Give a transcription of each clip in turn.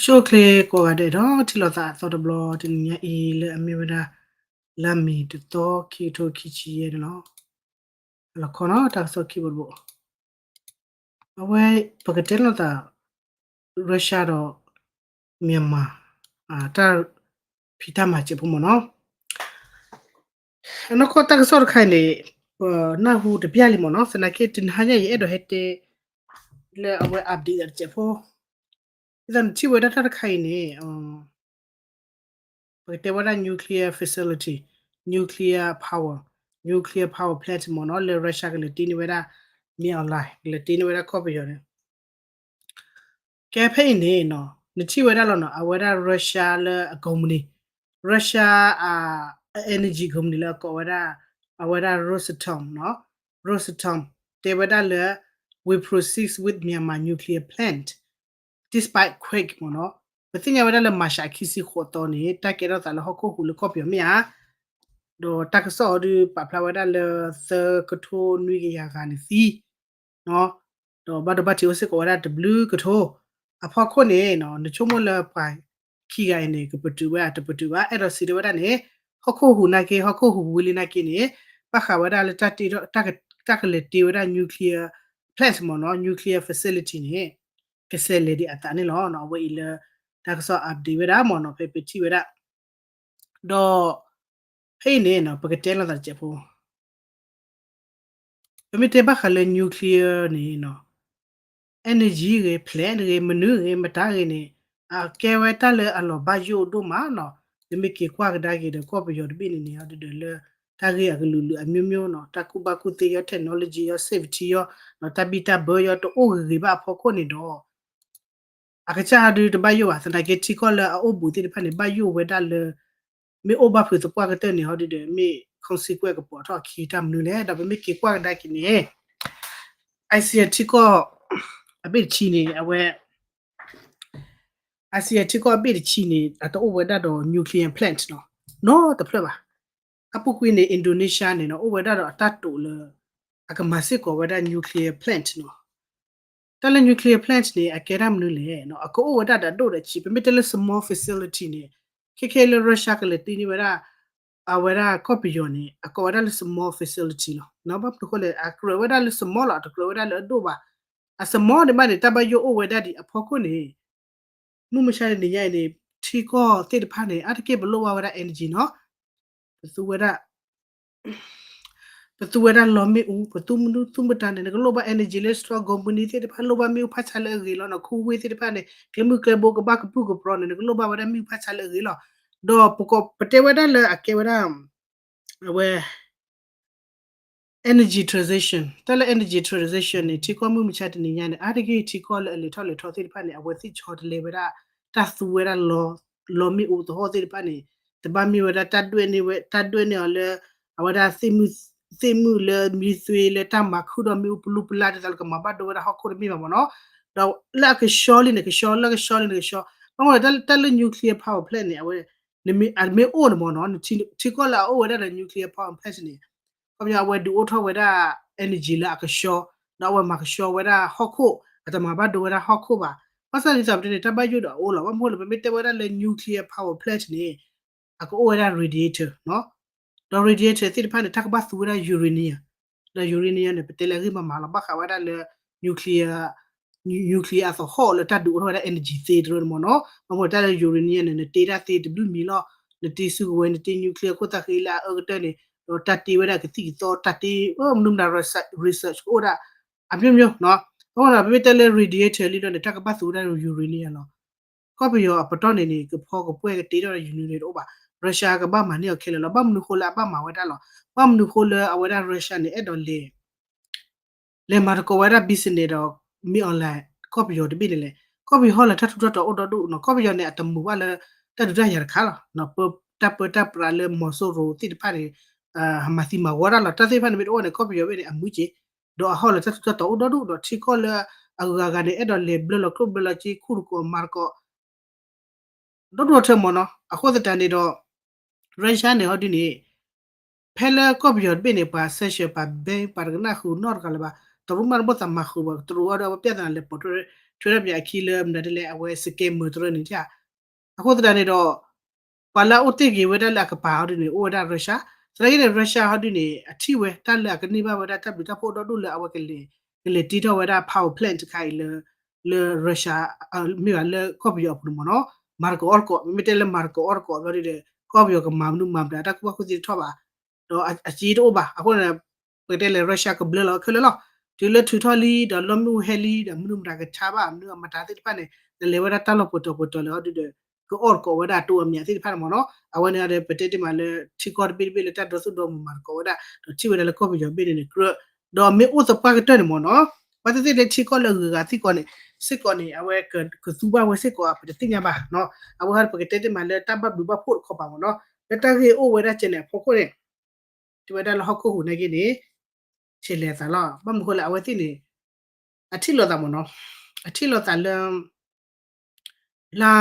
ဆိၣ်ချ့ကိးဂၤဒဲးဒီး ထံၣ်လိာ်သးအသီတဘျီ တနံၤညါအံၤလၢအမ့ၢ်ဝဲဒၣ် လါမ့ၤတသီ ခံကထိခံဆံယဲၢ်န့ၣ်လီၤ. လီၤခီနီၤ တၢ်ကစီၣ်ခံဘိတဘိ အဝဲ ပကတဲလိာ်သး Russia ဒီး Myanmar တၢ်ဖံးတၢ်မၤစဲးဖိမ့ၢ်နီၤ. အနီၢ်ကီၢ်တၢ်ကစီၣ်တခါအံၤန့ၣ် ပနၢ်ဟူတပျၢ်လံမ့ၢ်နီၤ. သနာ်က့ တနံၤဟါညါအံၤ ယအဲၣ်ဒိးဟဲတဲ လၢအဝဲ update တစဲးဖိ ဒ်သိးနထံၣ်ဝဲဒၣ်တၢ်တခါအံၤန့ၣ် ပကတဲဝဲဒၣ် nuclear facility, nuclear power, nuclear power plant မ့ၢ်နီၤ လၢ Russia ကလဲၤတ့န့ၢ်ဝဲဒၣ် မ့ၢ်အီၤလၢ ကလဲၤတ့န့ၢ်ဝဲဒၣ်ကီၢ်ပယီၤန့ၣ် ကဲဖဲအံၤန့ၣ်နီၤ နထံၣ်ဝဲဒၣ်လီၤနီၤ အဝဲဒၣ် Russia လၢအ company, Russia အ energy company လၢအကိးဝဲဒၣ် အဝဲဒၣ် Rosatom နီၤ Rosatom တဲဝဲဒၣ်လၢ we proceed with Myanmar nuclear plant despite quake မ့ၢ်နီၤ. ပသ့ၣ်ညါဝဲဒၣ်လၢ မၢ်ၡး ခံဆံဃိးသီန့ၣ် တၢ်ကဲထီၣ်သးလၢဟီၣ်ခိၣ်ဟူးလၢကီၢ်ပယီၤမ့ၢ်ဧါ ဒီးတၢ်ကစီၣ်အီၤဒုးပာ်ဖျါဝဲဒၣ်လၢ သၢကထိနွံကယၤဂၤန့ၣ်သံ ဒီးဘၣ်ဒိဘၣ်ထံးအိၣ်စ့ၢ်ကီးဝဲဒၣ်တဘျုးကထိ အဖီခိၣ်န့ၣ် နဆိကမိၣ်လၢပှၤခံဂၤအံၤန့ၣ် ကပတုာ်ဝဲဧါ တပတုာ်ဘၣ် အဲၣ်ဒိးစံးတၢ်ဝဲဒၣ်န့ၣ် ဟီၣ်ခိၣ်ဟူးနာ်က့ ဟီၣ်ခိၣ်ဟူးဝံၤလံနာ်က့န့ၣ် ဘၣ်ဃးဝဲဒၣ်လၢ တၢ်ကလဲၤတ့ဝဲဒၣ် nuclear plant မ့ၢ်နီၤ nuclear facility န့ၣ် ကဆဲးလဲၤဒံးအသးန့ၣ်လီၤ. အဝဲအံၤလၢ တၢ်ကစီၣ် update ဝဲဒၣ်မ့ၢ်နီၤ ဖဲပထံၣ်ဝဲဒၣ် ဒီး ဖဲအံၤန့ၣ်နီၤ ပကတဲလိာ်သးတစဲးဖိ ပမ့ၢ်တဲဘၣ်ဃးလၢ nuclear န့ၣ်နီၤ energy ဂ့ၤ plant ဂ့ၤ မနုၤဂ့ၤ မတၤဂ့ၤန့ၣ် အကဲဝဲတၢ်လၢအလီၤဘၣ်ယိၣ်ဒိၣ်မးနီၤ. နမ့ၢ်က့ၤကွၢ်ကဒါက့ၤဒီး ကီၢ်ပယီၤတဘ့ၣ်န့ၣ်န့ၣ် အီၤဒုးဒီးလၢ တၢ်ဂ့ၢ်အကလုာ်လုာ်အမျိုးမျိုးနီၤ တၢ်ကူၣ်ဘၣ်ကူၣ်သ့ယီၤ technology ယီၤ safety ယီၤ တၢ်ဘံၣ်တၢ်ဘၢယီၤ တအိၣ်ဂ့ၤဂ့ၤဘၣ်အဖီခိၣ်န့ၣ်ဒီး အကစၢ်ဒုးတဘၣ်ယိၣ်ဘၣ် သနာ်က့ထံကီၢ်လၢအအိၣ်ဘူးသ့ၣ်တဖၣ်န့ၣ် ဘၣ်ယိၣ်ဝဲဒၣ်လၢ မ့ၢ်အိၣ်ဘၣ်ဖုးသပှၢ်ကတၢၢ်န့ၣ် ဟီဒုးဒီး မ့ၢ် consequence ကပိာ်ထီၣ်အခံတၢ်မနုၤလဲၣ်. ဒီးပမ့ၢ်က့ၤကွၢ်ကဒါက့ၤန့ၣ် Asia ထံကီၢ် အဘ့ၣ်တဆံန့ၣ် အဝဲ Asia ထံကီၢ်အဘ့ၣ်တဆံန့ၣ် အတအိၣ်ဝဲဒၣ်ဒီး nuclear plant နီၤ နီတဖျၢၣ်ဘၣ်. အပူၤကွံာ်န့ၣ် Indonesia န့ၣ်နီၤ အိၣ်ဝဲဒၣ်ဒီးအတၢ်တိာ်လၢ အကမၤစ့ၢ်ကီးဝဲဒၣ် nuclear plant နီၤ. တၢ်လၢ nuclear plant န့ၣ် အကဲဒၣ်မနုၤလဲၣ်နီၤ အကအိၣ်ဝဲဒၣ်ဒီးအဒိၣ်ဒီးအဆံး ပမ့ၢ်တဲလၢ small facility န့ၣ် ခဲခဲလၢ Russia ကလဲၤတ့န့ၢ်ဝဲဒၣ် အဝဲဒၣ်ကီၢ်ပယီၤန့ၣ် အကိးဝဲဒၣ်လၢ small facility လီၤ. ဘၣ်မနုၤအဃိလဲၣ် အကြၢးဝဲဒၣ်လၢ small လီၤ အတကြၢးဝဲဒၣ်လၢအဒိၣ်ဘၣ်. အ small န့ၣ်ဘၣ်န့ၣ် တၢ်ဘၣ်ယိၣ်အိၣ်ဝဲဒၣ်ဒံးအဖီခိၣ်န့ၣ် မုၢ်မဆါတနံၤညါအံၤန့ၣ် ထံကီၢ်သ့ၣ်တဖၣ်န့ၣ် အါတက့ၢ်ပလိၣ်ဘၣ်ဝဲဒၣ် energy နီၤ ပသူဝဲဒၣ် ပသူဝဲဒၣ်လီမ့ၣ်အူ ပသူမနုၤသူမတၤန့ၣ် နကလိၣ်ဘၣ် energy လၢ strong company သ့ၣ်တဖၣ်လိၣ်ဘၣ်မ့ၣ်အူဖးဆါလၢအဂ့ၤလီၤနီၤ ခူဝ့သ့ၣ်တဖၣ်န့ၣ် ကျဲမုၢ်ကျဲဘိကဘၣ်ကပုၢ်ကပြီၤန့ၣ် နကလိၣ်ဘၣ်ဝဲဒၣ်မ့ၣ်အူဖးဆါလၢအဂ့ၤလီၤ. ဒီးပကပတဲဝဲဒၣ်လၢအကဲဝဲဒၣ် အဝဲ energy transition တၢ်လၢ energy transition န့ၣ် ထံကီၢ်မုၢ်မဆါတနံၤညါန့ၣ် အါတက့ၢ်ထံကီၢ်လၢအလဲၤထီၣ်လဲၤထီသ့ၣ်တဖၣ်န့ၣ် အဝဲသ့ၣ်ဆီတလဲဝဲဒၣ် တၢ်သူဝဲဒၣ်လီ လီမ့ၣ်အူသဟီၣ်သ့ၣ်တဖၣ်န့ၣ် တဘၣ်မ့ၢ်ဝဲဒၣ်တၢ်ဒွဲၣ်န့ၢ်ဝဲ တၢ်ဒွဲၣ်န့ၢ်အီၤလၢ အဝဲဒၣ် သ့ၣ်မုၢ်လၢမံသွ့လၢတၢ်မၤခုၣ်ဒီးမ့ၣ်အူပလူပလၢ် ဒ်သိးလၢကမၤဘၣ်ဒိဝဲဒၣ်ဟီၣ်ခိၣ်တမ့ၢ်ဘၣ်မ့ၢ်နီၤ. ဒီးလၢအကဆှီလံန့ၣ် ကဆှီ လၢကဆှီလံန့ၣ်ကဆှီ ဘၣ်မနုၤတၢ်လၢ nuclear power plant န့ၣ် အဝဲ နမ့ၢ် အမ့ၢ်အိၣ်န့ၣ်မ့ၢ်နီၤ နထံကီၢ်လၢအအိၣ်ဝဲဒၣ်ဒီး nuclear power plant န့ၣ် ခီပညီအဝဲဒုးအိၣ်ထီၣ်ဝဲဒၣ် energy လၢအကဆှီ ဒီးအဝဲမၤကဆှီဝဲဒၣ်ဟီၣ်ခိၣ် အတမၤဘၣ်ဒိဝဲဒၣ်ဟီၣ်ခိၣ်ဘၣ်. ဘၣ်ဆၣ်ဒ်သိးပတဲန့ၣ် တၢ်ဘၣ်ယိၣ်ဒီးအအိၣ်လီၤ. ဘၣ်မနုၤလဲၣ် ပမ့ၢ်တဲဝဲဒၣ်လၢ nuclear power plant န့ၣ် အကအိၣ်ဝဲဒၣ် radiator နီၤ ဒီး radiator သ့ၣ်တဖၣ်န့ၣ် တၢ်ကဘၣ်သူဝဲဒၣ် uranium ဒီး uranium န့ၣ် ပတဲလၢအဂ့ၢ်မၤမၤလီၤ ဘၣ်ဃးဝဲဒၣ်လၢ nuclear nuclear အသဟီၣ်လၢတၢ်ဒုးအိၣ်ထီၣ်ဝဲဒၣ် energy သ့တရၢန့ၣ်မ့ၢ်နီၤ. ဘၣ်မနုၤတၢ်လၢ uranium န့ၣ် နတ့တၢ်သ့တဘျုးမံၤလီၤ. နတ့စုကဝဲၤ နတ့ nuclear ခိၣ်သၣ်ဃံလၢအအၢကတၢၢ်န့ၣ် ဒီးတၢ်တ့ဝဲဒၣ်ကသံၣ်ကသီ တၢ်တ့ မနုၤမတၤ research ကအိၣ်ဒၣ် အမျိုးမျိုးနီၤ. အဃိဒီး ပမ့ၢ်တဲလၢ radiator လံဒီးန့ၣ် တၢ်ကဘၣ်သူဝဲဒၣ် uranium လီၤ. ကီၢ်ပယီၤအပတီၢ်န့ၣ်န့ၣ် ကဖီကပှဲၢ်ကတ့ထီၣ်ဒီး uranium တအိၣ်ဘၣ်. Russia ကဘၣ်မၤန့ၢ်အီၤခဲလၢာ်လီၤ. ဘၣ်မနုၤဃိလၢအဘၣ်မၤဝဲဒၣ်လီၤ. ဘၣ်မနုၤဃိလၢအဝဲဒၣ် Russia န့ၣ် အဲၣ်ဒိးလဲၤ လဲၤမၤသကိးဝဲဒၣ် business ဒီး မ့ၢ်အီၤလဲၤ ကီၢ်ပယီၤတဘ့ၣ်န့ၣ်လဲၣ်. ကီၢ်ပယီၤဟီၣ်လၢတၢ်ထူးတၢ်တီၤအိၣ်ဒီဒူၣ်နီၤ. ကီၢ်ပယီၤန့ၣ် အတမုာ်ဘၣ်လၢ တၢ်ဒုးတၢ်ယၤတခါလီၤ. တၢ်ပၢတၢ်ပြးလၢမီၤစိရိၤသ့ၣ်တဖၣ်န့ၣ် မၤသံမၤဝီတၢ်လီၤ. တၢ်သ့ၣ်တဖၣ်န့ၣ်မ့ၢ်တအိၣ်န့ၣ် ကီၢ်ပယီၤဘ့ၣ်န့ၣ် အမုာ်က့ၤ ဒီးအဟီၣ်လၢတၢ်ထူးတၢ်တီၤအိၣ်ဒီဒူၣ်ဒီး ထံကီၢ်လၢအဂၤဂၤန့ၣ် အဲၣ်ဒိးလဲၤဘျၢလီၤကျိၣ်ဘျၢလီၤစ့ ခူၣ်တကိးမၤတကိး ဒီဒူၣ်ထၢမ့ၢ်နီၤ. အဃိသတးန့ၣ်ဒီး Russia န့ၣ်ဟီဒုန့ၣ် ဖဲလၢကီၢ်ပယီၤတဘ့ၣ်န့ၣ် ပှၤ sanction ပှၤ ban ပှၤတကနၣ်ဃုာ်နီတဂၤလၢၤဘၣ်. တရူးမးတဘိသးမၤဃုာ်ဘၣ် တရူးအီၤဒီးအဝဲပျၢ်သနာ်လဲၤပိာ်ထွဲ ထွဲဒၣ်ပှၤအခံလၢမနုၤဒ်လဲၣ် အဝဲ scammer တရၢန့ၣ် အဃိသတးန့ၣ်ဒီး ပှၤလၢအအိၣ်တ့ၢ်က့ၤဝဲဒၣ်လၢအကပၤအီၤဒုန့ၣ် အိၣ်ဝဲဒၣ် Russia. သနာ်က့န့ၣ် Russia ဟီဒုန့ၣ် အထံၣ်ဝဲတၢ်လၢအကန့ၢ်ဘၣ်ဝဲဒၣ်တၢ်ဘျုးတၢ်ဖှိၣ်ဒီဒူၣ်လၢအဝဲကလဲၤ ကလဲၤတ့ထီၣ်ဝဲဒၣ် power plant တခါအံၤလၢ လၢ Russia မ့ၢ်ဘၣ်လၢကီၢ်ပယီၤအပူၤန့ၣ်မ့ၢ်နီၤ မၤတကိးအီၣ်တကိး မ့မ့ၢ်တဲလၢမၤတကိးအီၣ်တကိးဘျီဒုဒီး ကီၢ်ပယီၤကမၤမနုၤမၤမတၤ တၢ်ကူၣ်ဘၣ်ကူၣ်သ့တထီၣ်ဘၣ် ဒီးအစ့တအိၣ်ဘၣ်. အဃိန့ၣ် ပကတဲလဲၣ် Russia ကဘျၢလီၤခဲလၢာ်လီၤ. တုၤလၢထုးထီၣ်လံ ဒီးလီမ့ၣ်အူဟဲလံ ဒီးမနုၤမတၤကဆါဘၣ် မနုၤအမတၤသ့ၣ်တဖၣ်န့ၣ် နလဲၤဝဲဒၣ်တၢ်လီၢ်ပှဲၤတီၤပှဲၤတီၤလၢအီၤဒုဒီး ကအီၣ်တကိးဝဲဒၣ်တိအမျးသ့ၣ်တဖၣ်န့ၣ်မ့ၢ်နီၤ. အဝဲန့ၣ်ဒီး ပတဲတ့ၢ်မးလၢ ထံကီၢ်တဘ့ၣ်တဘ့ၣ်လၢတၢ်ဒိသူၣ်ဒိမုၢ်မၤတကိးဝဲဒၣ် ဒီးထံၣ်ဝဲဒၣ်လၢကီၢ်ပယီၤဘ့ၣ်န့ၣ်န့ၣ် ကြၢး ဒီးမ့ၢ်အိၣ်သပှၢ်ကတၢၢ်န့ၣ်မ့ၢ်နီၤ ဘၣ်သ့ၣ်သ့ၣ်လၢထံကီၢ်လၢအဂုၤအဂၤသ့ၣ်ကီးန့ၣ် စ့ၢ်ကီးန့ၣ် အဝဲကသူဘၣ်ဝဲစ့ၢ်ကီး ပတသ့ၣ်ညါဘၣ်နီၤ. အဝဲဟီဒီး ပကတဲတ့ၢ်မးလၢတၢ်ဘၣ်ဘျုးဘၣ်ဖှိၣ်တခီပၤမ့ၢ်နီၤ လၢတၢ်ဂ့ၢ်အိၣ်ဝဲဒၣ်ကဲန့ၣ်အဖီခိၣ်န့ၣ် တဲဝဲဒၣ်လၢဟီၣ်ခိၣ်ဟူးနာ်က့န့ၣ် ဆဲးလဲၤအသးလီၤ. ဘၣ်မနုၤဃိလၢအဝဲသ့ၣ်န့ၣ် အထံၣ်လိာ်သးမ့ၢ်နီၤ အထံၣ်လိာ်သးလၢ လါ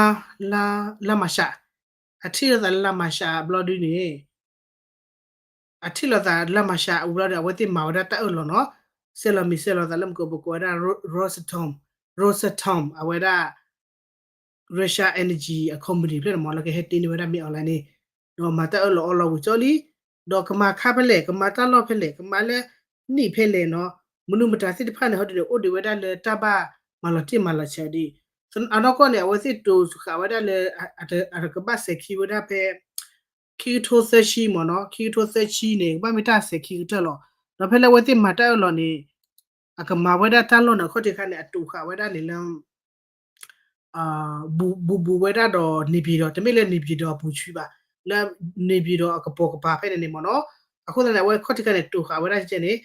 လါ လါမၢ်ၡး အထံၣ်လိာ်သးလၢလါမၢ်ၡးဘျီဒုန့ၣ် အထံၣ်လိာ်သးလါမၢ်ၡးအူဘျီဒီး အဝဲသ့ၣ်မၤဝဲဒၣ်တၢ်အၢၣ်လီၤနီၤ ဆဲးလီၤမံၤဆဲးလီၤသးလၢမုၢ်ကီၢ်ပကိးဝဲဒၣ် Rosatom Rosatom အဝဲဒၣ် Russia Energy အ company ဖျၢၣ်န့ၣ်မ့ၢ်လၢကဟဲတ့န့ၢ်ဝဲဒၣ်မ့ၢ်အီၤလဲၣ်န့ၣ် ဒီးမၤတၢ်အၢၣ်လီၤအီလီၤဝံၤကၠီလံ ဒီးကမၤခါဖဲလဲၣ် ကမၤတၢ်လီၢ်ဖဲလဲၣ် ကမၤလၢ နံၣ်ဖဲလဲၣ်နီၤ မနုၤမတၤသ့ၣ်တဖၣ်န့ၣ် ဟီဒုန့ၣ် အိၣ်ဒံးဝဲဒၣ်လၢတၢ်ဘၣ်မၤလီၤတံၢ်မၤလီၤဆဲးဒ် အနီၢ်ကီၢ်န့ၣ် အဝဲသ့ၣ်တိၤဃာ်ဝဲဒၣ်လၢ အတကဘၣ်စဲၤခံဝဲဒၣ်ဖဲ ခံကထိသၢဆံမ့ၢ်နီၤ ခံကထိသၢဆံန့ၣ် ကဘၣ်မ့ၢ်တၢ်စဲၤခံကတၢၢ်လီၤ. ဒီးဖဲလၢအဝဲသ့ၣ်မၤတၢ်အၢၣ်လီၤန့ၣ် အကမၤဝဲဒၣ်တၢ်လီၢ်န့ၣ် အခီၣ်ထံးခါန့ၣ် အတိၤဃာ်ဝဲဒၣ်န့ၣ်လၢ ဘူးဘူးဝဲဒၣ်ဒီး နေပြည်တော် တမ့ၢ်လၢ နေပြည်တော် အပူၤကွံာ်ဘၣ် လၢ နေပြည်တော် အကပိာ်ကပၤဖဲန့ၣ်န့ၣ်မ့ၢ်နီၤ အဃိသတးန့ၣ် အဝဲခီၣ်ထံးခါန့ၣ် တိၤဃာ်ဝဲဒၣ်ကဲန့ၣ်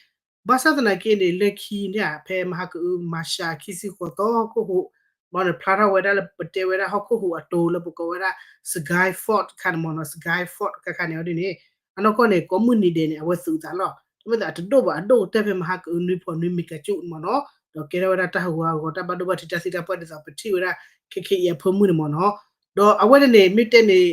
ဘၣ်ဆၣ်သနာ်က့န့ၣ် လၢခံန့ၣ် ဖဲမဟါကအု မၢ်ၡး ခံဆံဃိးသီ ဟီၣ်ခိၣ်ဟူး ဘၣ်န့ၣ် ဖျါထီၣ်ဝဲဒၣ်လၢပတဲဝဲဒၣ်ဟီၣ်ခိၣ်ဟူးအတိၤလၢပကိးဝဲဒၣ် Sky Fox တခါန့ၣ်မ့ၢ်နီၤ Sky Fox တခါခါန့ၣ်အီၤဒ်န့ၣ် အနီၢ်ကီၢ်န့ၣ် ကိးမုၢ်နံၤဒဲးန့ၣ် အဝဲသုးသးလီၤ တမ့ၢ်သးအတဒိၣ်ဘၣ် အဒိၣ်ကတၢၢ်ဖဲမဟါကအု နွံဖီၣ်နွံမ့ၢ်ကၠူၣ်မ့ၢ်နီၤ ဒီးကဲထီၣ်ဝဲဒၣ်တၢ်ဟးဂူာ်ဟးဂီၤ တၢ်ဘၣ်ဒိဘၣ်ထံး တၢ်သံတၢ်ပှၢ်ဒ်သိးပထံၣ်ဝဲဒၣ် ခဲခဲအံၤအဖၢမုၢ်န့ၣ်မ့ၢ်နီၤ ဒီးအဝဲန့ၣ်န့ၣ် မ့ၢ်တဲန့ၣ်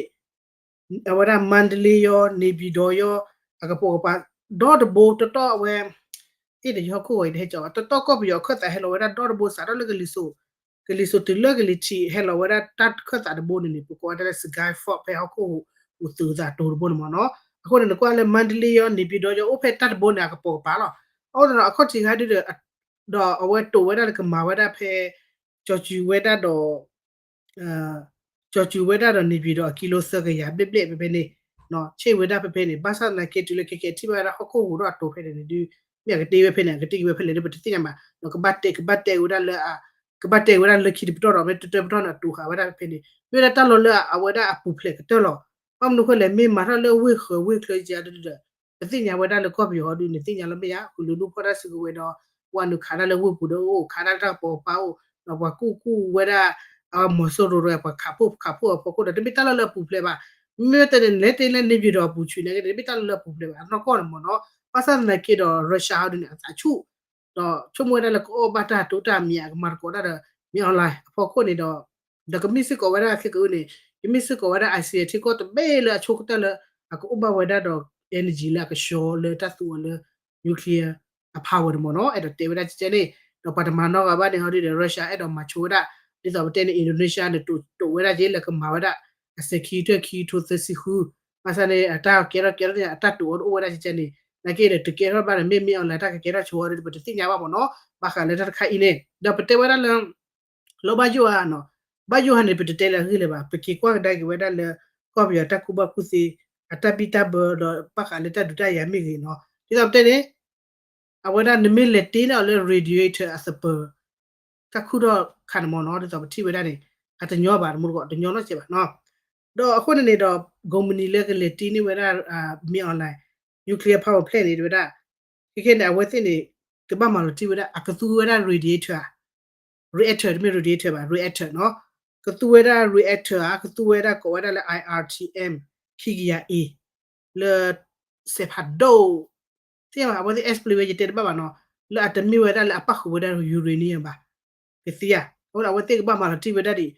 အဝဲဒၣ် မန္တလေးရော နေပြည်တော်ရော အကပိာ်ကပၤ ဒီတဘိ တတီၢ်အဝဲ အ့ၣ် ဒီးယဟီၣ်ခိၣ်ဂီၤအံၤတဟဲကီးဘၣ် တတီၢ်ကီၢ်ပယီၤအခၢၣ်သးဟဲလီၤဝဲဒၣ်ဒီတဘိ စးထီၣ်လၢကလံၤစိး ကလံၤစိးတုၤလၢကလံၤထံး ဟဲလီၤဝဲဒၣ်တၢ်ခၢၣ်သးတဘိန့ၣ်န့ၣ် ပကိးဝဲဒၣ်လၢ Sky Fox ဖဲဟီၣ်ခိၣ်ဟူးသုးသးတိၤတဘိန့ၣ်မ့ၢ်နီၤ အဃိန့ၣ် နကွၢ်လၢ မန္တလေးရော နေပြည်တော်ရော အိၣ်ဖဲတၢ်တဘိန့ၣ် အကပိာ်ကပၤလီၤ အဃိသတးဒီး အခီၣ်ထံးခါဒုဒီး ဒီးအဝဲတိၤဝဲဒၣ်လၢကမၤဝဲဒၣ်ဖဲ ကၠီၤစူၤဝဲဒၣ်ဒီး ကၠီၤစူၤဝဲဒၣ်ဒီး နေပြည်တော် အကံလိသၢကယၤဘျဲၣ်ဘျဲၣ်ဖဲဖဲန့ၣ် ဆ့ၣ်ဝဲဒၣ်ဖဲဖဲန့ၣ် ဘၣ်ဆၣ်သနာ်က့တုၤလၢခဲခဲထံၣ်ဘၣ်ဝဲဒၣ်ဟီၣ်ခိၣ်ဟူးဒီးအတိၤဖဲန့ၣ်န့ၣ်ဒုး မ့ၢ်အကတ့ဝဲဖဲန့ၣ် အကတ့က့ၤဝဲဖဲလဲၣ်ဒုး ပတသ့ၣ်ညါဘၣ် ဒီးကဘၣ်တဲကဘၣ်တဲဝဲဒၣ်လၢ ကဘၣ်တဲဝဲဒၣ်လၢခံတပတီၢ်ဒီး မ့ၢ်တတၢၢ်ပတီၢ်န့ၣ် အတိၤဃာ်ဝဲဒၣ်ဖဲဖဲန့ၣ် မ့ၢ်ဝဲဒၣ်တၢ်လီၢ်လၢအဝဲဒၣ်အပူၤဖျဲးကတၢၢ်လီၤ ဘၣ်မနုၤဃိလဲၣ် မ့ၢ်မၤထီၣ်လၢဝ့ၢ်ဃၢၤဝ့ၢ်ချၢကဒုဒီး ပသ့ၣ်ညါဝဲဒၣ်လၢကီၢ်ပယီၤဟီဒုန့ၣ် သ့ၣ်ညါလီၤမ့ၢ်ယါ ဃုာ်လုာ်ဒူၣ်ဖီၣ်တၢ်စုကဝဲၤဒီး ပှၤနုာ်ခးတၢ်လၢဝ့ၢ်ပူၤဒီးအိၣ် ခးတၢ်လၢတၢ်ကပိာ်ကပၤအိၣ် ဒီးပှၤကူၣ်ကူၣ်ဝဲဒၣ် မီၤစိရိၤဒီး ပှၤခးဖှိၣ်ခးဖှိၣ်အဖီခိၣ်ဒီး တမ့ၢ်တၢ်လီၢ်လၢအပူၤဖျဲးဘၣ် မ့ၢ်တဲန့ၣ် လဲၤတဲလၢ နေပြည်တော် အပူၤဆူၣ်န့ၣ်က့ တမ့ၢ်တၢ်လီၢ်လၢအပူၤဖျဲးဘၣ် အနီၢ်ကီၢ်န့ၣ်မ့ၢ်နီၤ ဘၣ်ဆၣ်သနာ်က့ဒီး Russia ဟီဒုန့ၣ် အသးဆူၣ် ဒီးဆိကမိၣ်ဝဲဒၣ်လၢကအိၣ်ဘၣ်တၢ်တိၢ်တၢ်အမံၤ အကမၤသကိးတၢ်ဒီး မ့ၢ် online အဖီခိၣ်န့ၣ်ဒီး ဒီးကမ့ၢ်စ့ၢ်ကီးဝဲဒၣ်ခဲကအုန့ၣ် ကမ့ၢ်စ့ၢ်ကီးဝဲဒၣ် Asia ထံကီၢ်တဘ့ၣ်လၢအဆိကတၢၢ်လၢ အကအိၣ်ဘၣ်ဝဲဒၣ်ဒီး energy လၢအကဆှီလၢတၢ်သူအီၤလၢ nuclear အ power န့ၣ်မ့ၢ်နီၤ အဲၣ်ဒိးတဲဝဲဒၣ်ကဲန့ၣ် ဒီးပှၤတမၤနီတဂၤဘၣ်န့ၣ် ဟီဒုဒီး Russia အဲၣ်ဒိးမၤဆိဝဲဒၣ် ဒ်သိးပတဲန့ၣ် Indonesia န့ၣ် တိာ်ဝဲဒၣ်က့ၤလၢကမၤဝဲဒၣ် အစဲးခံကတၢၢ်ခံကထိသၢဆံဃု ဘၣ်ဆၣ်န့ၣ် အတၢ်ကဲထီၣ်ကဲထီၣ်န့ၣ် အတၢ်တိာ်အီၤတအိၣ်ဝဲဒၣ်ကဲန့ၣ် နာ်က့ဒီး တကဲထီၣ်ဘၣ်ဒီး မ့ၢ်မ့ၢ် online တၢ်ကကဲထီၣ်ဆိအီၤဒီး ပတသ့ၣ်ညါဘၣ်မ့ၢ်နီၤ ဘၣ်ဃးလၢတၢ်တခါအံၤန့ၣ် ဒီးပတဲဝဲဒၣ်လၢ လီၤဘၣ်ယိၣ်ဧါနီၤ ဘၣ်ယိၣ်ဧါန့ၣ် ပတတဲလၢအဂ့ၢ်လၢၤဘၣ် ပက့ၤကွၢ်ကဒါက့ၤဝဲဒၣ်လၢ ကီၢ်ပယီၤတၢ်ကူၣ်ဘၣ်ကူၣ်သ့ အတၢ်ဘံၣ်တၢ်ဘၢဒီးဘၣ်ဃးလၢတၢ်ဒုးတၢ်ယၤမ့ၢ်ဂ့ၤနီၤ, ဒ်သိးပတဲန့ၣ် အဝဲဒၣ်နမ့ၢ်လဲၤတ့န့ၢ်အီၤလၢ radiator အသပၢၤ တၢ်ခူၣ်ထီၣ်ခါန့ၣ်မ့ၢ်နီၤ, ဒ်သိးပထံၣ်ဝဲဒၣ်န့ၣ် အတညီဘၣ် တမူတကိး တညီနီတစဲးဘၣ်နီၤ. ဒီးအဃိန့ၣ်န့ၣ်ဒီး ကိးမုၢ်နံၤလၢကလဲၤတ့န့ၢ်ဝဲဒၣ် မ့ၢ်အီၤလဲၣ် nuclear power plant န့ၣ် တဲဝဲဒၣ် ခဲခဲန့ၣ် အဝဲသ့ၣ်န့ၣ် ကဘၣ်မၤလီၤတံၢ်ဝဲဒၣ် အကသူဝဲဒၣ် radiator ဧါ, reactor တမ့ၢ် radiator ဘၣ် reactor နီၤ, ကသူဝဲဒၣ် reactor ဧါ, ကသူဝဲဒၣ်ကိးဝဲဒၣ်လၢ I R T M ခံကယၤအံၤ လၢ စဲးဖးဒိၣ် သ့ၣ်ညါဘၣ် အဝဲသ့ၣ် explain ဝဲ ယတဲတဘၣ်ဘၣ်နီၤ, လၢအတမ့ၢ်ဝဲဒၣ်လၢအပၣ်ဃုာ်ဝဲဒၣ် uranium ဘၣ်, ကသံဧါ, အဃိဒီးအဝဲသ့ၣ်ကဘၣ်မၤလီၤတံၢ်ဝဲဒၣ်ဒံး,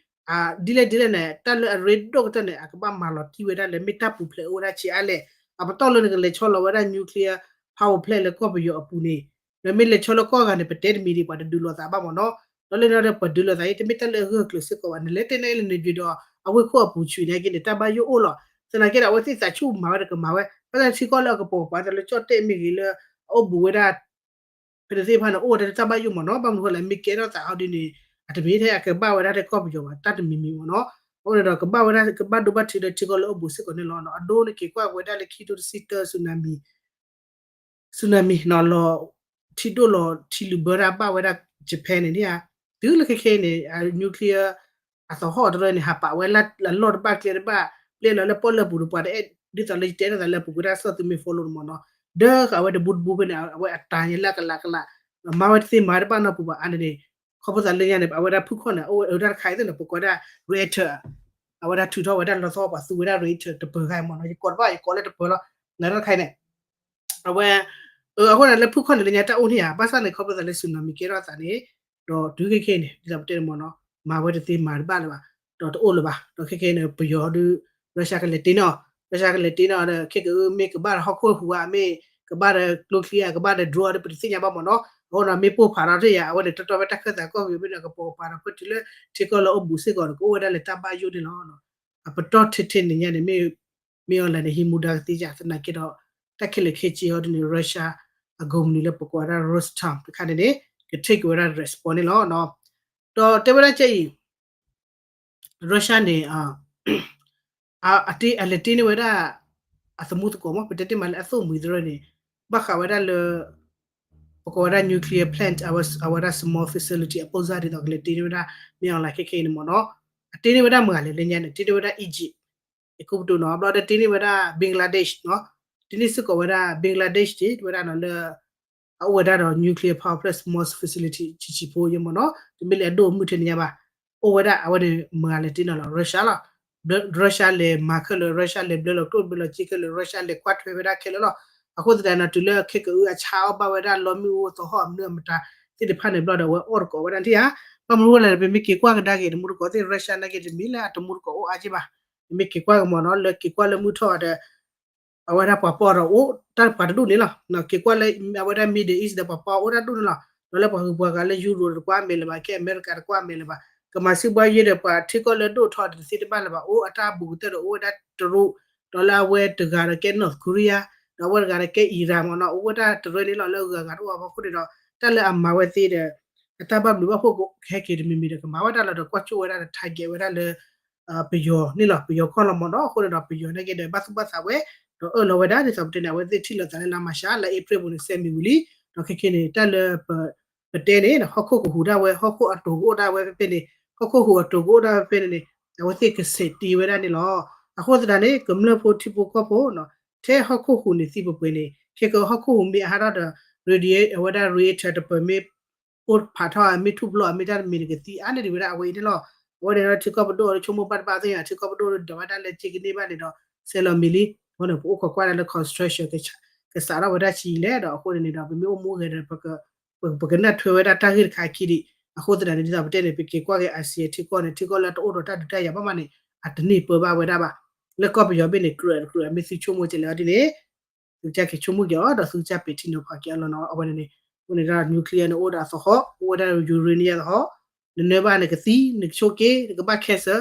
ဒ်လဲၣ်ဒ်လဲၣ်န့ၣ် တၢ်လၢအရ့ဒိၣ်ကတၢၢ်န့ၣ် အကဘၣ်မၤလီၤတံၢ်ဝဲဒၣ်လၢမ့ၢ်တၢ်ပူၤဖျဲးအိၣ်ဝဲဒၣ်ဆံးအါလဲၣ်, အပတီၢ်လၢနကလဲၤဆီလီၤဝဲဒၣ် nuclear power plant လၢကီၢ်ပယီၤအပူၤန့ၣ်, ဒီးမ့ၢ်လဲၤဆီလၢကီၢ်ဂၤန့ၣ် ပတဲတမံၤဒံး ပှၤတဒုးလိာ်သးဘၣ်မ့ၢ်နီၤ, ဒီးလၢန့ၣ်ဒီးပှၤဒုးလိာ်သးအံၤ တမ့ၢ်တၢ်လၢအဂၢၢ်ကျၢၤစ့ၢ်ကီးဘၣ်, နလဲၤတ့န့ၢ်လၢနယွၤဒီး အဝ့ၢ်ခိၣ်အပူၤဆူၣ်န့ၣ်က့န့ၣ် တၢ်ဘၣ်ယိၣ်အိၣ်လီၤ, သနာ်က့ဒီး အဝဲသ့ၣ်သးဆူၣ်မၤဝဲဒီးကမၤဝဲ ဘၣ်ဆၣ်ထံကီၢ်လၢအကပိာ်ကပၤသးလၢကၠီၣ်တဲၣ်မ့ၢ်ဂ့ၤလၢ အအိၣ်ဘူးဝဲဒၣ် ဖဲန့ၣ်သ့ၣ်တဖၣ်န့ၣ် အိၣ်ဝဲဒၣ်တၢ်ဘၣ်ယိၣ်မ့ၢ်နီၤ, ဘၣ်မနုၤဃိလဲၣ် မ့ၢ်ကဲထီၣ်သးဟီဒ်န့ၣ် အတမ့ၢ်ထဲအကဘၣ်ဝဲဒၣ်ထဲကီၢ်ပယီၤဘၣ် တၢ်တမံၤမံၤမ့ၢ်နီၤ, အဃိန့ၣ်ဒီး ကဘၣ်ဝဲဒၣ် ကဘၣ်ဒိဘၣ်ထံးလၢထံကီၢ်လၢအိၣ်ဘူးစ့ၢ်ကီးန့ၣ်လီၤ. အဒိန့ၣ်က့ၤကွၢ်ဝဲဒၣ်လၢခံထိတဆံတၢ tsunami tsunami နီၤ လီၤ ထံဒိၣ်လီၤထံလုၢ်ဘၢတၢ်ဘၣ်ဝဲဒၣ် Japan န့ၣ်န့ၣ်ဧါ, တုၤလၢခဲခဲအံၤန့ၣ် nuclear အသဟီၣ်တရၢန့ၣ် ဟးပာ်ဝဲလၢအလီၢ်တဘၣ်ကျဲတဘၣ် ပျဲလီၤလၢပီၣ်လဲၣ်ပူၤဒီးပှၤတအဲၣ် ဒ်သိးလၢယတဲထီၣ်သးလၢပူၤကွံာ်တၢ်ကစီၣ်သုမ့ၢ် follow န့ၣ်မ့ၢ်နီၤ, ဒၢဃာ်ဝဲတဘူးတဘူးဖဲန့ၣ် အဝဲအတၢ်ညါလၢအကလးကလး မၤဝဲတသ့မၤတဘၣ်နီတပူၤဘၣ်အါန့ၣ်န့ၣ်, ခီဖျိသးလၢညါန့ၣ် အဝဲဒၣ်ဖုၣ်ခီၣ်န့ၣ် အအိၣ်ဝဲဒၣ်တခါအံၤသ့ၣ်န့ၣ် ပကိးဝဲဒၣ် reactor အဝဲဒၣ်ထုးထီၣ်ဝဲဒၣ်လီသီပှၤသူဝဲဒၣ် reactor တပၢၤခါအံၤမ့ၢ်နီၤ, ယကိးတဘၣ် ယကိးလၢတပၢၤလီၤ, နတၢ်တခါအံၤန့ၣ် အဝဲ အဃိန့ၣ် လၢဖုၣ်ခီၣ်န့ၣ်လၢညါတၢ်အိၣ်န့ၣ်ဧါ, ဘၣ်ဆၣ်န့ၣ် ခီဖျိသးလၢ tsunami ကဲထီၣ်သးန့ၣ်, ဒီးတုၤခဲခဲအံၤန့ၣ် ဒ်သိးပတဲန့ၣ်မ့ၢ်နီၤ, မၤဝဲတသ့မၤတဘၣ်လၢၤဘၣ်, ဒီးတအိၣ်လၢၤဘၣ်, ဒီးခဲခဲအံၤန့ၣ် ပယီၤဒုး Russia ကလဲၤတ့န့ၢ်အီၤ, Russia ကလဲၤတ့န့ၢ်အီၤဒီး ခဲကအုမ့ၢ်ကဘၣ်ဒီးဟီၣ်ခိၣ်ဟူးဧါ, မ့ၢ်ကဘၣ်ဒီးကျိချံဧါ, ကဘၣ်ဒီး drone ဧါဒီး ပတသ့ၣ်ညါဘၣ်မ့ၢ်နီၤ, အဃိဒီးမ့ၢ်ပိၢ်ဖးထီၣ်တ့ၢ်ယၤ အဝဲန့ၣ် တီတီဝဲတၢ်ခၢၣ်သးကီၢ်ပယီၤဘ့ၣ်န့ၣ် ကပိာ်ကပၤဒီးဖဲတုၤလၢထံကီၢ်လၢအိၣ်ဘူးစ့ၢ်ကီးဒီး ကအိၣ်ဝဲဒၣ်လၢတၢ်ဘၣ်ယိၣ်န့ၣ်လီၤ. အပတီၢ်ထဲထဲန့ၣ်ညါန့ၣ် မ့ၢ် မ့ၢ်အီၤလဲၣ်န့ၣ် ဟံးမူဒါကသ့ဧါ, သနာ်က့ဒီး တၢ်ခဲလၢာ်ခဲဆ့ဟီဒ်န့ၣ် Russia အကိးမုၢ်နံၤလၢပကိးဝဲဒၣ် Rosatom တခါန့ၣ်န့ၣ် က take ဝဲဒၣ် response န့ၣ်လီၤ. ဒီးတဲဝဲဒၣ်ကဲအံၤ Russia န့ၣ် အ အလဲၤတ့န့ၢ်ဝဲဒၣ် အသမူသကိးမ့ၢ် ပတဲတ့ၢ်မးလၢအသိၣ်မှံၤသရၢန့ၣ် ဘၣ်ဃးဝဲဒၣ်လၢ ပကိးဝဲဒၣ် nuclear plant အဝဲဒၣ် small facility အပိၢ်စၢ်ဒ်သိးကလဲၤတ့န့ၢ်ဝဲဒၣ် မ့ၢ်အီၤလၢခဲခဲအံၤန့ၣ်မ့ၢ်နီၤ, အတ့န့ၢ်ဝဲဒၣ်မတၤလဲၣ်လၢညါန့ၣ် တ့န့ၢ်ဝဲဒၣ် Egypt အကူပတူးနီၤ, ဘျီဒီးတ့န့ၢ်ဝဲဒၣ် Bangladesh နီၤ, တ့န့ၢ်စ့ၢ်ကီးဝဲဒၣ် Bangladesh တ့ တဝဲဒၣ်နီၤလၢ အအိၣ်ဝဲဒၣ်ဒီး nuclear power plant small facility ဆံးဆံးဖိယဲၢ်မ့ၢ်နီၤ, တမ့ၢ်လၢအဒိၣ်အမုၢ်ထဲန့ၣ်ညါဘၣ်, အိၣ်ဝဲဒၣ်အဝဲန့ၣ် မတၤလဲၣ်တ့န့ၢ်လီၤ Russia လီၤ, Russia လဲၤမၤခဲလၢာ် Russia လဲၤဘျၢလီၤကျိၣ်ဘျၢလီၤစ့ခဲလၢာ် Russia လဲၤကွၢ်ထွဲဝဲဒၣ်ခဲလၢာ်လီၤ, အဃိသတးန့ၣ် တုၤလၢခဲကအုအဆါအီၣ်ဘၣ်ဝဲဒၣ်လီမ့ၣ်အူသဟီၣ်အမနုၤအမတၤသ့ၣ်တဖၣ်န့ၣ်ဘျီဒီး အဝဲအီၣ်တကိးဝဲဒၣ်ထံၣ်ဧါ, ဘၣ်မနုၤဃိလဲၣ် ပမ့ၢ်က့ၤကွၢ်ကဒါက့ၤ တမူတကိးသ့ၣ် Russia နာ်က့တမ့ၢ်လၢအတမူတကိးအိၣ်အါက့ဘၣ်, ပမ့ၢ်က့ၤကွၢ်ကမ့ၢ်နီၤ လၢက့ၤကွၢ်လၢမုၢ်ထီၣ်ဒီး အဝဲဒၣ်ပှၤပီၣ်ဒီးအိၣ် တၢ်ပှၤတဒူၣ်န့ၣ်လီၤ, က့ၤကွၢ်လၢအဝဲဒၣ် Middle East ဒီးပှၤပီၣ်အိၣ်တၢ်ဒူၣ်န့ၣ်လီၤ, ဒီးလၢပှၤဂုၤပှၤဂၤလၢ Europe တကွၢ်မဲာ်လၢၤဘၣ် ကဲအမဲရကၤတကွၢ်မဲာ်လၢၤဘၣ်, ကမၤစံးဘှါယဲဒီးပှၤထံကီၢ်လၢဒိၣ်ထီၣ်တသ့တဘၣ်လၢၤဘၣ် အိၣ်အတၢ်ဘူးကတၢၢ်ဒီးအိၣ်ဝဲဒၣ်တရူး, ဒီးလၢအဝဲတဂၤဒီးကဲ North Korea, ဒီးအဝဲတဂၤဒီးကဲ Iran မ့ၢ်နီၤ, အိၣ်ဝဲဒၣ်တရူးန့ၣ်လီၤ လၢအဂၤဂၤတအိၣ်အဖီခိၣ်န့ၣ်ဒီး တၢ်လၢအမၤဝဲသ့ဒီး အတၢ်ဘၣ်ဘျုးဘၣ်ဖှိၣ်ကဟဲက့ၤတမံၤမံၤဒီး ကမၤဝဲဒၣ်လီၤဒီးကွၢ်ကၠိၣ်ဝဲဒၣ်ဒီး target ဝဲဒၣ်လၢ ပယီၤန့ၣ်လီၤ, ပယီၤကီၢ်လီၤမ့ၢ်နီၤ, အဃိန့ၣ်ဒီးပယီၤနာ်က့ဒီး ဘၣ်သူၣ်ဘၣ်သးဝဲ ဒီးအၢၣ်လီၤဝဲဒၣ် ဒ်သိးပတဲန့ၣ် အဝဲသ့ၣ်ထံၣ်လိာ်သးလၢလါမၤရှး လါအ့ဖြ့ၣ်ပူၤန့ၣ် စဲးမံၤဝံၤလံ, ဒီးခဲခဲန့ၣ် တၢ်လၢ ပတဲန့ၣ် ဟီၣ်ခိၣ်ကဟူးဒၣ်ဝဲ ဟီၣ်ခိၣ်အတိၤကအိၣ်ဒၣ်ဝဲဖဲဖဲန့ၣ်, ဟီၣ်ခိၣ်ဟူးအတိၤကအိၣ်ဒၣ်ဝဲဖဲဖဲန့ၣ်န့ၣ် အဝဲသ့ၣ်ကစဲးတ့ဝဲဒၣ်န့ၣ်လီၤ. အဃိသတးန့ၣ် ကမျၢၢ်ဖိထံဖိကီၢ်ဖိနီၤ, ထဲဟီၣ်ခိၣ်ဟူးန့ၣ်သံပှဲၤပှဲၤန့ၣ် ခဲကဟီၣ်ခိၣ်ဟူးမ့ၢ်အဟးထီၣ်ဒီး radiate အဝဲဒၣ် reactor တပၢၤမ့ၢ် ပိၢ်ဖးထီၣ် မ့ၢ်ထူၣ်ဖျိး မ့ၢ်တၢ်တမံၤန့ၣ် ကသံအါန့ၢ်ဒံးဝဲဒၣ်အဝဲအံၤန့ၣ်လီၤ. အဝဲန့ၣ်ဒီး ထံကီၢ်ပဒိၣ်အီၤလၢဆိကမိၣ်ဘၣ်တဘၣ်သ့ၣ်ညါ ထံကီၢ်ပဒိၣ်ဒီးဝဲဒၣ်လၢက့ကန့ၢ်ဘၣ်န့ၣ်ဒီး စဲးလီၤမံၤလံ. အဃိန့ၣ် ပအိၣ်ခိးကွၢ်ဒၣ်လၢ construction ကစးထီၣ်ဝဲဒၣ်ဆံးအံၤလဲၣ်ဒီး အဃိန့ၣ်န့ၣ်ဒီး ပမ့ၢ်အိၣ်မူဂဲၤဒီး ပကနၢ်ထွဲဝဲဒၣ်တၢ်ဂ့ၢ်တခါအခံဒံး. အဃိသတးန့ၣ် ဒ်သိးပတဲန့ၣ် ပက့ၤကွၢ်က့ၤ Asia ထံကီၢ်န့ၣ် ထံကီၢ်လၢတအိၣ်ဒီးတၢ်ဒုးတၢ်ယၤဘၣ်မးန့ၣ် အတန့ၢ်ပၢဘၣ်ဝဲဒၣ်ဘၣ်. လၢကီၢ်ပယီၤဘ့ၣ်န့ၣ် ကြၢးတကြၢး မ့ၢ်သုဆိကမိၣ်ကလဲာ်အီၤဒ်န့ၣ် သုကစၢ်က့ၤဆိကမိၣ်က့ၤအီၤ ဒီးသုကစၢ်ပဲာ်ထံနီၤဖးက့ၤအီၤလီၤနီၤ. အဝဲန့ၣ်န့ၣ် အဃိန့ၣ်ဒီး nuclear န့ၣ် အိၣ်ဝဲဒၣ်အသဟီၣ် အိၣ်ဝဲဒၣ် uranium အသဟီၣ်, နနၢဘၣ်နကသံ နကဆိက့ နကဘၣ် cancer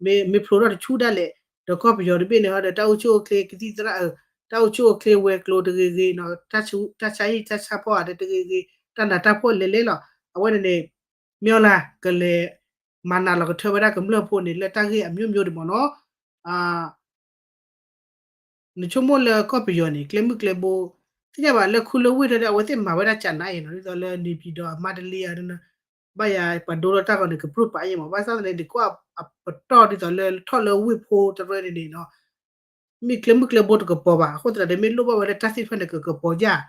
မ့ၢ်ဖျိထီၣ်တဆူၣ်ဒၣ်လဲာ်, ဒီးကီၢ်ပယီၤတဘ့ၣ်န့ၣ်ဟီဒီး တၢ်အိၣ်ဆူၣ်အိၣ်ချ့ကသံၣ်သရၣ်အၢ, တၢ်အိၣ်ဆူၣ်အိၣ်ချ့ဝဲၤကျိၤတဂ့ၤဂ့ၤနီၤ, တၢ်ဆါဟံၣ်တၢ်ဆါဖီၣ်အတဂ့ၤဂ့ၤ, တၢ်နးတၢ်ဖှီၣ်လဲၤလဲၤလီၤ. အဝဲန့ၣ်န့ၣ် မ့ၢ်အီၤလၢကလဲၤမၤနးလီၤကထၢဝဲဒၣ်ကမျၢၢ်ဖိန့ၣ် လၢတၢ်ဂ့ၢ်အမျိုးမျိုးဒံးမ့ၢ်နီၤ. နဆိကမိၣ်လၢကီၢ်ပယီၤန့ၣ် ကျဲမုၢ်ကျဲဘိ သ့ၣ်ညါဘၣ်လၢခူလၢဝ့ၢ်တၢ်ဒီး အဝဲသ့ၣ်မၤဝဲဒၣ်ကနါအံၤနီၤ ဒ်သိးလၢ နေပြည်တော် အမန္တလေး ဘၣ်ယၤပှၤဒိလီၤတၢ်ဂီၤန့ၣ် ကပြူၢ်ပာ်ယဲမး ဘၣ်ဆၣ်သနာ်က့ ဒုးကီၢ်အပတီၢ်ဒ်သိးလၢထီၣ်လၢဝ့ၢ်ဖိတရၢန့ၣ်န့ၣ်နီၤ မ့ၢ်ကျဲမုၢ်ကျဲဘိတကပီၤဘၣ် အဃိသတးဒီး မ့ၢ်လိၣ်ဘၣ်ဝဲလၢတၢ်သ့ၣ်တဖၣ်န့ၣ် ကကပီၤယၢ်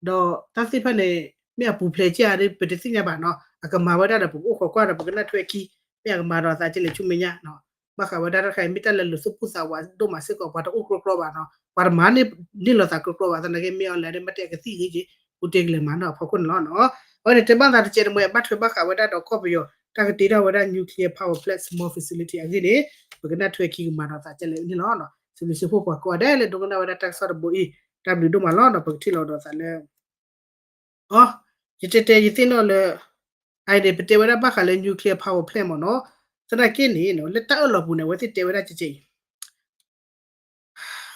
ဒီးတၢ်သ့ၣ်တဖၣ်န့ၣ် မ့ၢ်အပူၤဖျဲးကဲဧါဒီး ပတသ့ၣ်ညါဘၣ်နီၤ အကမၤဝဲဒၣ်ဒီး ပကအိၣ်ခိးကွၢ်ဒီး ပကနၢ်ထွဲခံ မ့ၢ်အကမၤဒီးသးကလဲာ်ဆူမဲာ်ညါ ဘၣ်ဃးဝဲဒၣ်တၢ်တခါအံၤ မ့ၢ်တၢ်လၢလူၤသူၣ်ပိၢ်သးဝးဒိၣ်မးစ့ၢ်ကီး ပှၤတအိၣ်ကြီကြီဘၣ်နီၤ ပှၤတမၤန့ၢ်လိာ်သးကြီကြီဘၣ် သနာ်က့ မ့ၢ်အီၤလဲၣ်ဒီး မ့ၢ်တဲကသံၣ်ဂ့ၤက့ၤ ပူၤတ့ၢ်ကလဲာ်မၤနီၤ အဖီခိၣ်န့ၣ်လီၤနီၤ အဝဲန့ၣ်တဲဘၣ်သးတကဲးတမှဲ ဘၣ်ထွဲဘၣ်ဃးဝဲဒၣ်ဒီးကီၢ်ပယီၤ တၢ်ကတ့ထီၣ်ဝဲဒၣ် nuclear power plant small facility အဂ့ၢ်န့ၣ် ပကနၢ်ထွဲခံကမၤဒီးသးကလဲာ်န့ၣ်လီၤ စံးဘျုးစံးဖှိၣ်ပှၤကိးဂၤဒဲးလၢဒိကနၣ်ဝဲဒၣ်တၢ်ကစီၣ်တဘိအံၤ တၢ်ဘျုးဒိၣ်မးလီၤနီၤ ပကထံၣ်လိာ်ဒီးသးလၢ အ ယတဲတဲယသ့ၣ်နီၣ်လၢ အအံၤန့ၣ် ပတဲဝဲဒၣ်ဘၣ်ဃးလၢ nuclear power plant မ့ၢ်နီၤ သနာ်က့န့ၣ် လၢတၢ်အၢၣ်လီၤပူၤန့ၣ် အဝဲသ့ၣ်တဲဝဲဒၣ်ကဲကဲ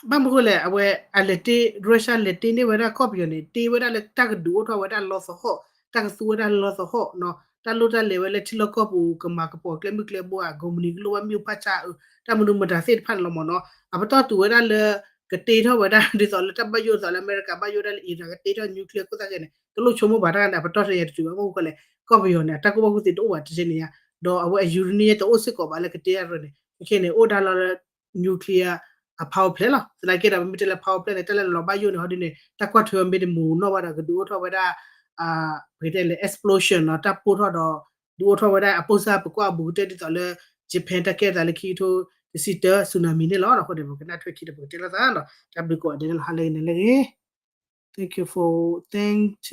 အံၤ ဘၣ်မနုၤဃိလဲၣ် အဝဲအလဲၤတ့ Russia လဲၤတ့န့ၢ်ဝဲဒၣ်ကီၢ်ပယီၤန့ၣ် တ့ဝဲဒၣ်လၢတၢ်ကဒုးအိၣ်ထီၣ်ဝဲဒၣ်လီသဟီၣ် တၢ်ကသူဝဲဒၣ်လီသဟီၣ်နီၤ တၢ်လိၣ်တၢ်လဲၤဝဲလၢထံလီၢ်ကီၢ်ပူၤ ကမၤကပီၤကျဲမုၢ်ကျဲဘိဧါ ကိးမုၢ်နံၤကလိၣ်ဘၣ်မ့ၣ်အူဖးဆါဧါ တၢ်မနုၤမတၤသ့ၣ်တဖၣ်န့ၣ်လီၤမ့ၢ်နီၤ အပတီၢ်တုၤဝဲဒၣ်လၢ ကတ့ထီၣ်ဝဲဒၣ် ဒ်သိးလၢတၢ်ဘၣ်ယိၣ်ဒ်သိးလၢအမဲရကၤဘၣ်ယိၣ်ဒၣ်လၢ Iran ကတ့ထီၣ် nuclear ခိၣ်သၣ်ဃဲန့ၣ် တလိၣ်ဆိကမိၣ်ပှၤတၢ်န့ၣ် အပတီၢ်တယၤတတုၤဘၣ် မ့ၢ်မနုၤဃိလဲၣ် ကီၢ်ပယီၤန့ၣ် အတၢ်ကူၣ်ဘၣ်ကူၣ်သ့တအိၣ်ဘၣ်တထံၣ်န့ၣ်ညါ ဒီးအဝဲအ uranium တအိၣ်စ့ၢ်ကီးဘၣ်လၢကတ့ထီၣ်န့ၣ် ခဲခဲန့ၣ် အိၣ်ဒၣ်လီၤလၢ nuclear အ power plant လီၤ သနာ်က့ဒီး ပမ့ၢ်တဲလၢ power plant န့ၣ် တၢ်လၢလီၤဘၣ်ယိၣ်န့ၣ် ဟီဒ်န့ၣ် တၢ်ကွၢ်ထွဲမ့ၢ်တမုာ်နီၣ်ဘၣ်ဒီး ကဒုးအိၣ်ထီၣ်ဝဲဒၣ် ပကတဲလၢ explosion နီၤ တၢ်ပိၢ်ထီၣ်ဒီး ဒုးအိၣ်ထီၣ်ဝဲဒၣ် အပိၢ်စၢ်ပကွၢ်အဘူးကတၢၢ်ဒ်သိးလၢ Japan တၢ်ကဲသးလၢခံကထိတဆံတၢ tsunami န့ၣ်လီၤ. အဃိန့ၣ် ပကနၢ်ထွဲခံဒီး ပကတဲလိာ်သးနီၤ တၢ်ဘျုးကိးဂၤဒဲးန့ၣ်လီၤ ဟါလၢအဂ့ၤ နၤလၢအဂ့ၤ Thank you for, thank you.